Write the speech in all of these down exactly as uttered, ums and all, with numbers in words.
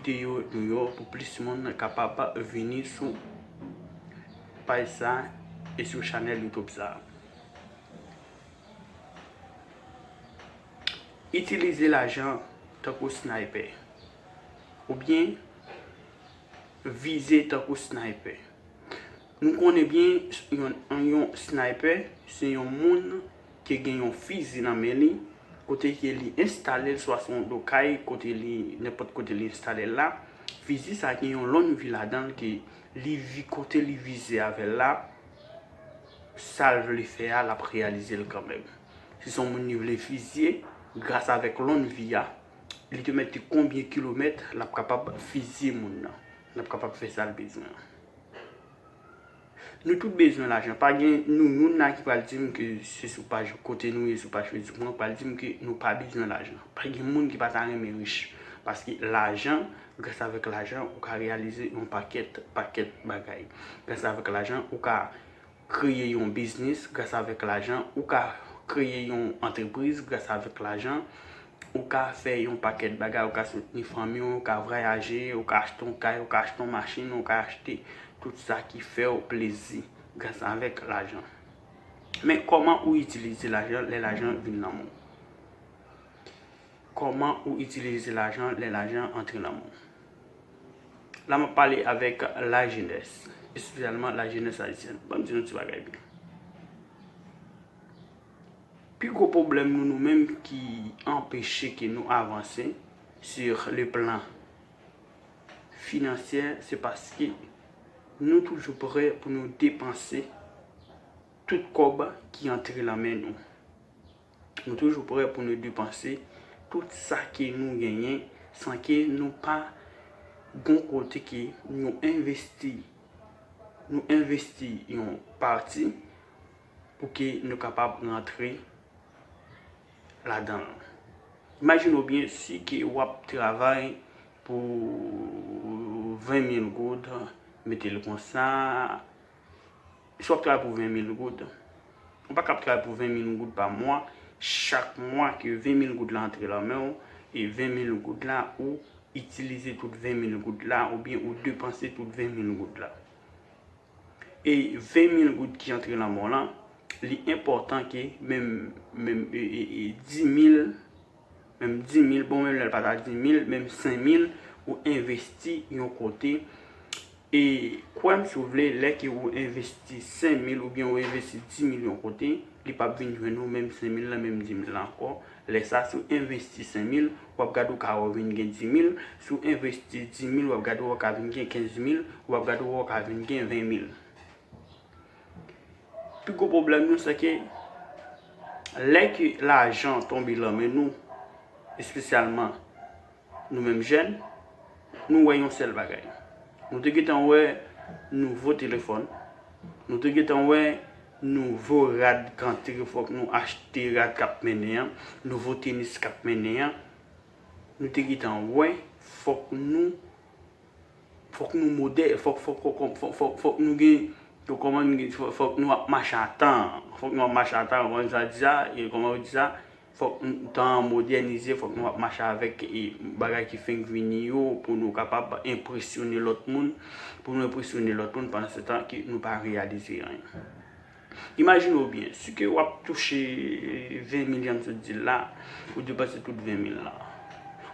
videyo nou yo pou plis moun kapab vini sou paj sa e sou chanèl YouTube sa. Itilize lajan tankou snaypè oubyen vize tankou snaypè. Nou konnen byen yon, yon snaypè se yon moun ki gen yon fizi nan men li, kote ke li enstale l, swa se yon do kay, kote li, nenpòt kote li enstale l la. Fizi sa gen yon long vi ladan l ke li vi kote li vize avè l la, sa l vle fè a, l ap reyalize l kanmenm. Si se yon moun li vle fizye, gras avèk long vi a, li te mete konbyen kilomèt, l ap kapab fizye moun nan. L ap kapab fè sa l bezwen an. Nou tout bezwen lajan. Pa gen nou youn la ki pral di m ke se sou paj kote nou ye, sou paj Facebook mwen, pral di m ke nou pa bezwen lajan. Pa gen moun ki pa ta renmen rich. Paske lajan, gras avèk lajan, ou ka reyalize yon pakèt, pakèt bagay. Gras avèk lajan, ou ka kreye yon biznis. Gras avèk lajan, ou ka kreye yon antrepriz. Gras avèk lajan, ou ka fè yon pakèt bagay, ou ka soutni fanmi w, ou ka vwayaje, ou ka achte yon kay, ou ka achte yon machin, ou ka achte tout sa ki fè w plezi gras avèk lajan. Men kòman ou itilize lajan lè lajan vin nan men w? Kòman ou itilize lajan lè lajan antre nan men w? La m ap pale avèk lajenès, espesyalman lajenès ayisyèn. Ban m di nou ti bagay byen. Pi gwo pwoblèm nou, nou menm ki anpeche ke nou avanse sur le plan financier, se paske nou toujou prè pou nou depanse tout kòb ki antre nan men nou. Nou toujou prè pou nou depanse tout sa ke nou genyen san ke nou pa gon kote ke nou envesti, nou envesti yon pati pou ke nou kapab rantre ladan l. Imajine w byen, si ke w ap travay pou ven mil goud, mete l konsa, si w ap travay pou ven mil goud, ou pa kab travay pou ven mil goud pa mwa, chak mwa ke ven mil goud la antre nan men w, e ven mil goud la, ou itilize tout ven mil goud la, oubyen ou depanse tout ven mil goud la. E ven mil goud ki antre nan men w lan, li enpòtan ke menm, menm, e, e, e, di mil, menm di mil, bon, menm lè l pa ta di mil, menm senk mil, ou envesti yon kote. E kwè m si w vle, lè ke ou envesti senk mil oubyen ou envesti di mil yon kote, li p ap vin jwenn ou menm senk mil lan, menm di mil lan ankò. Lè sa, si w envesti senk mil, w ap gade w ka wè w vin gen di mil. Si w envesti di mil, w ap gade w ka vin gen kenz mil, w ap gade w ka vin gen ven mil. Pi gwo pwoblèm nou, se ke lè ke lajan tonbe nan men nou, espesyalman nou menm jèn, nou wè yon sèl bagay. Nou te gentan wè nouvo telefòn, nou te gentan wè nouvo rad gante ke fòk nou achte, rad k ap mennen an, nouvo tenis k ap mennen an. Nou te gentan wè, fòk nou, fòk nou modè, fòk, fòk, fòk, fòk, fòk, fòk nou gen, fòk, kòman nou gen, fòk, fòk nou ap mache a tan, fòk nou ap mache a tan, kòman sa di sa, e kòman yo di sa, fòk n-, tan an modènize, fòk nou ap mache avèk, e, bagay ki fenk vini yo, pou nou kapab enpresyone lòt moun, pou nou enpresyone lòt moun, pandan se tan ke nou pa reyalize anyen. Imajine w byen, si ke w ap touche ven mil jan m sot di l la, ou depanse tout ven mil la.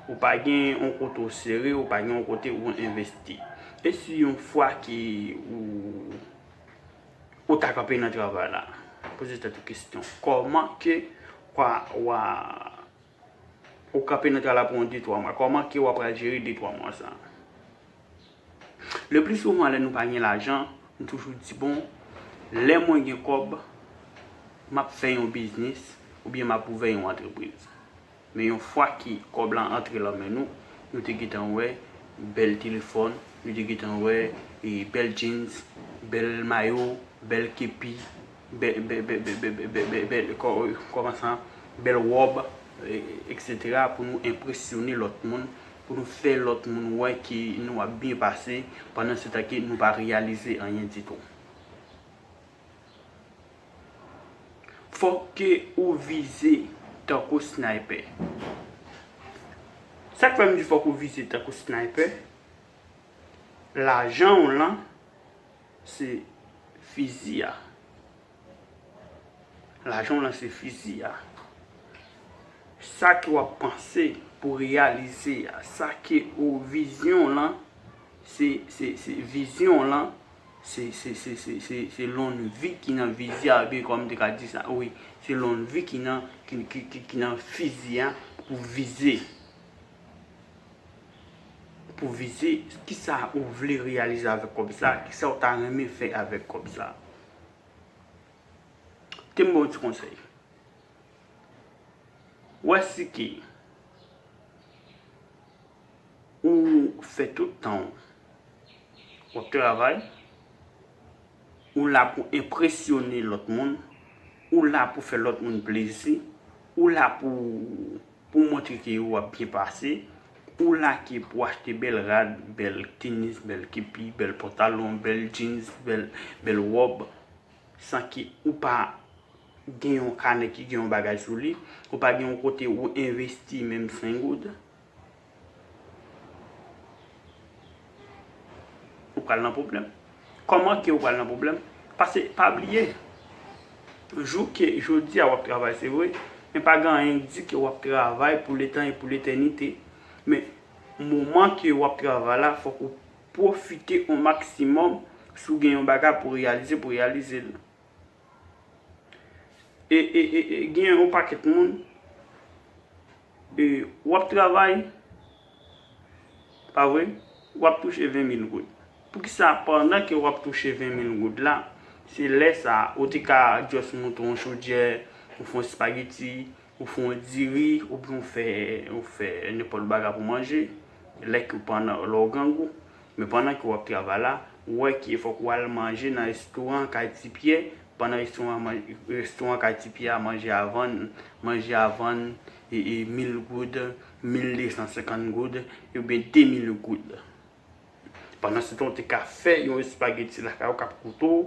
Ou pa gen yon kote w sere, ou pa gen yon kote ou envesti. E si yon fwa ke ou, ou ta kanpe nan travay la, poze tèt ou kesyon, kòman ke w a, w a, ou kanpe nan travay la pou yon de twa mwa, kòman ke w ap pral jere de twa mwa sa? Le pli souvan, lè nou pa gen lajan, nou toujou di, bon, lè mwen gen kòb, m ap fè yon biznis oubyen m ap ouvè yon antrepriz. Men yon fwa ke kòb la antre nan men nou, nou te gentan wè bèl telefòn, nou te gentan wè, e, bèl jeans, bèl mayo, bèl kepi, bèl, bèl, bèl, bèl, bèl, bèl, bèl, bèl, kò-, kòman sa, bèl wòb, e, etsetera, pou nou enpresyone lòt moun, pou nou fè lòt moun wè ke nou ap byen pase, pandan se tan ke nou pa reyalize anyen ditou. Fòk ke ou vize tankou snaypè. Sa k fè m di fòk ou vize tankou sniper, lajan w lan, se fizi a. Lajan w lan se fizi a. Sa ke w ap panse pou reyalize a, sa ke ou vizyon w lan, se, se, se vizyon w lan, se, se, se, se, se, se lonnvi ki nan vizi a, oubyen kòman m te ka di sa, wi, se lonnvi ki nan, ki, ki, ki, ki nan fizi a pou vize. Pou vize, kisa ou vle reyalize avèk kòb sa, kisa ou ta renmen fè avèk kòb sa. Te m ba w ti konsèy. Ou wè si ke ou fè tout tan w, w ap travay, ou la pou enpresyone lòt moun, ou la pou fè lòt moun plezi, ou la pou, pou montre ke w ap byen pase, ou la ke pou achte bèl rad, bèl tenis, bèl kepi, bèl pantalon, bèl jeans, bèl, bèl wòb, san ke ou pa gen yon kanè ki gen yon bagay sou li, ou pa gen yon kote ou envesti menm senk goud, ou pral nan pwoblèm. Kòman ke ou pral nan pwoblèm? Paske pa bliye, jou ke jodi a w ap travay, se vre, men pa gen anyen ki di ke w ap travay pou letan e pou letènite. Men moman ke w ap travay la, fòk ou pwofite yon maksimòm. Si w gen yon bagay pou reyalize, pou reyalize l. E, e, e, e, gen yon pakèt moun, e, w ap travay, pa vre, w ap touche ven mil goud. Poukisa pandan ke w ap touche ven mil goud la, se lè sa a, ou te ka just moute yon chodyè, ou fè yon espageti, ou fè yon diri, oubyen ou fè, ou fè nenpòt bagay pou manje, lè ke pandan, lè w grangou. Men pandan ke w ap travay la, ou wè ke fòk ou al manje nan restoran kay Ti Pyè, pandan restoran, restoran kay Ti Pyè a manje a vann, manje a vann e, e mil goud, mil de san senkant goud, oubyen de mil goud. Pandan se tan, ou te ka fè yon espageti lakay ou k ap koute w,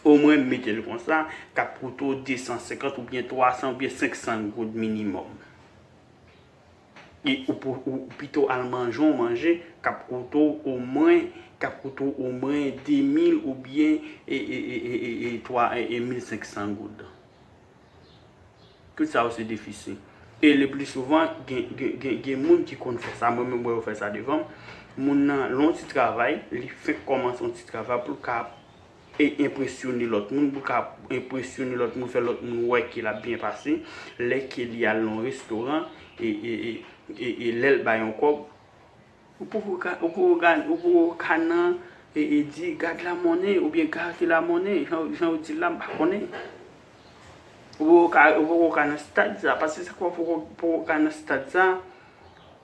omwen m mete l konsa, k ap koute w de san senkant oubyen twa san oubyen senk san goud minimòm. E ou, pou, ou pito al manje yon manje k ap koute w omwen, k ap koute w omwen de mil oubyen e, e, e, e, e, e, twa, e, e mil senk san goud. Tout sa yo se defisi. E le pli souvan, gen, gen, gen, gen moun ki konn fè sa. Mwen menm, mwen yo fè sa devan m. Moun nan, lè yon ti travay, li fenk kòmanse yon ti travay pou l ka e enpresyone lòt moun, pou l ka enpresyone lòt moun, fè lòt moun wè ke l ap byen pase, lè ke li al nan yon restoran, e, e, e, e, e lè l bay yon kòb, ou poko ka, ou poko ka, ou poko ka nan, e, e di, "Gad la monnen," oubyen "Gade la monnen," jan, jan yo di l la, m pa konnen. Ou poko ka, ou poko ka nan stad sa, paske sa k fè w poko, poko ka nan stad sa,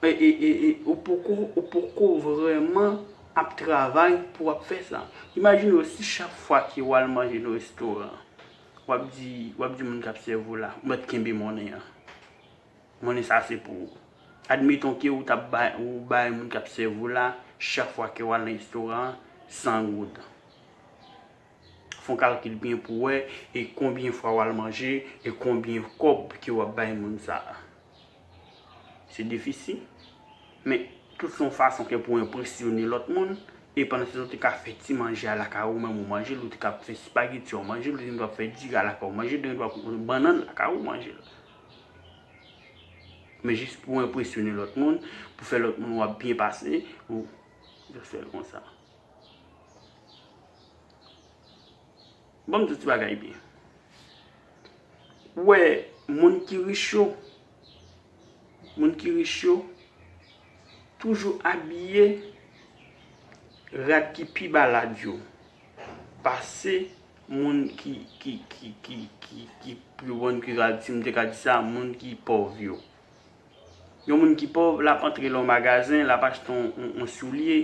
e, e, e, e, ou poko, ou poko vrèman ap travay pou w ap fè sa. Imajine w si chak fwa ke w al manje nan restoran, w ap di, w ap di moun k ap sèvi w la, "Ou mèt kenbe monnen an. Monnen sa se pou ou." Admeton ke ou t ap bay, ou bay moun k ap sèvi w la, chak fwa ke w al nan restoran an, san goud. Fè yon kalkil byen pou w wè e konbyen fwa w al manje e konbyen kòb ke w ap bay moun sa a. Se defisi. Men, tout se yon fason ke pou w enpresyone lòt moun. E pandan se tan, ou te ka fè ti manje a lakay ou, menm ou manje l, ou te ka fè espageti a, ou manje l, ou te ka fè diri a lakay ou, manje l, ou te ka fè bannann lakay ou, manje l. Men jis pou w enpresyone lòt moun, pou fè lòt moun wè w ap byen pase, ou jis fè l konsa. Ban m di w ti bagay byen. Ou wè, moun ki rich yo, moun ki rich yo toujou abiye rad ki pi ba laj yo pase moun ki, ki, ki, ki, ki, ki pi bon ki rad, si m te ka di sa, moun ki pòv yo. Yon moun ki pòv, l ap antre nan yon magazen, l ap achte yon, yon, yon soulye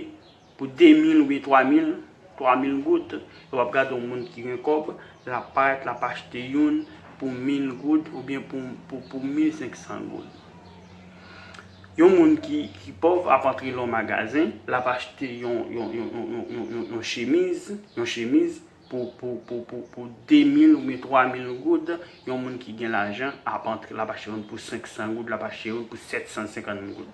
pou de mil oubyen twa mil, twa mil goud. E w ap gade yon moun ki gen kòb, l ap parèt, l ap achte youn pou mil goud oubyen pou, pou, pou mil senk san goud. Yon moun ki, ki pòv ap antre nan yon magazen, l ap achte yon, yon, yon, yon, yon, yon, yon chemiz, yon chemiz, pou, pou, pou, pou, pou de mil oubyen twa mil goud, yon moun ki gen lajan ap antre, l ap achte youn pou senk san goud, l ap achte youn pou sèt san senkant goud.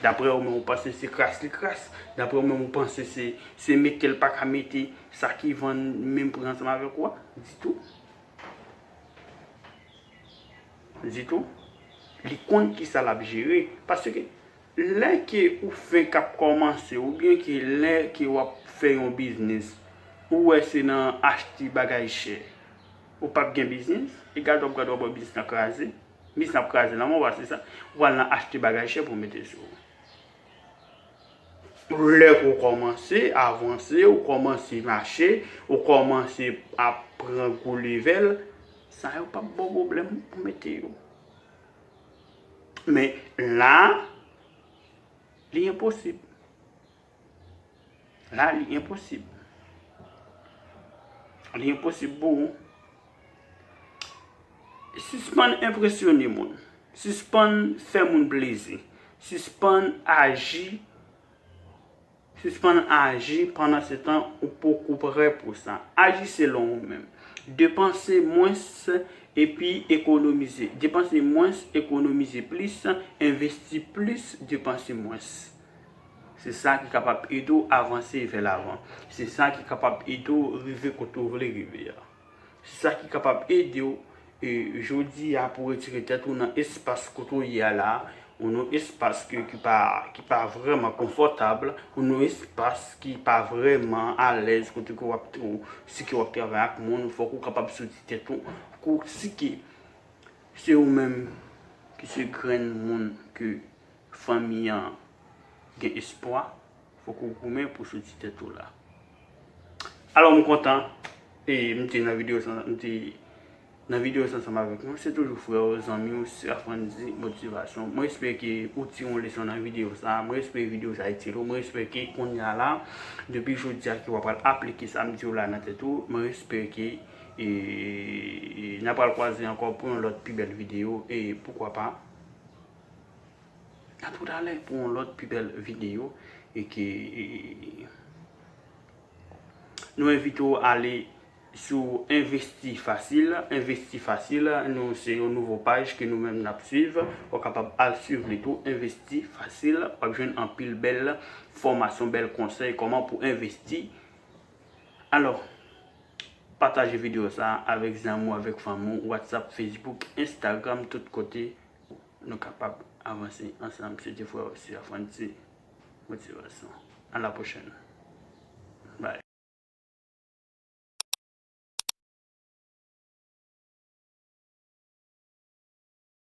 Daprè ou menm, ou panse se kras li kras? Daprè ou menm, ou panse se, se mete l pa ka mete sa ki vann menm pri ansanm avèk ou a? Ditou. Ditou. Li konn ki sa l ap jere. Paske lè ke ou fenk ap kòmanse, oubyen ke lè ke w ap fè yon biznis, ou wè se nan achte bagay chè, ou p ap gen biznis, e gade w ap gade w ap wè biznis nan kraze. Biznis nan ap kraze nan men w, se sa. Ou pral nan achte bagay chè pou w mete sou ou. Lè ke w kòmanse avanse, ou kòmanse mache, ou kòmanse ap pran gwo level, sa yo p ap ba w pwoblèm pou mete yo. Men la, li enposib. La, li enposib. Li enposib pou ou. Sispann enpresyone moun. Sispann fè moun plezi. Sispann aji. Sispann aji pandan se tan ou poko prè pou sa. Aji selon ou menm. Depanse mwens epi ekonomize. Depanse mwens, ekonomize plis, envesti plis, depanse mwens. Se sa ki kapab ede w avanse vè lavan. Se sa ki kapab ede w rive kote w vle rive a. Se sa ki kapab ede w, e, jodi a pou retire tèt ou nan espas kote w ye a la, ou nan espas ke, ki pa, ki pa vrèman konfòtab, ou nan espas ki pa vrèman alèz kote ke w ap, ou, si ke w ap travay ak moun, fòk ou kapab soti tèt ou, kou si ke se ou menm ki se grenn moun ke fanmi an gen espwa, fòk ou goumen pou soti tèt ou la. Alò, m kontan, e m te nan videyo sa, m te nan videyo sa ansanm avèk nou. Se toujou frè w, zanmi w, Sir Frandy Motivasyon. Mwen espere ke ou tire yon leson nan videyo sa. Mwen espere videyo sa itil ou. Mwen espere ke kounye a la, depi jodi a ke w ap pral aplike sa m di w la nan tèt ou. Mwen espere ke, e, e, n ap pral kwaze ankò pou yon lòt pi bèl videyo. E poukwa pa, a toutalè pou yon lòt pi bèl videyo. E ke, e, nou envite w ale sou Envesti Fasil. Envesti Fasil, nou se yon nouvo paj ke nou menm n ap swiv. Ou kapab al swiv li tou, Envesti Fasil. W ap jwenn anpil bèl fòmasyon, bèl konsèy kòman pou envesti. Alò, pataje videyo sa avèk zanmi w, avèk fanmi w, WhatsApp, Facebook, Instagram, tout kote. Nou kapab avanse ansanm. Se te frè w, Sir Frandy Motivasyon. À la prochaine.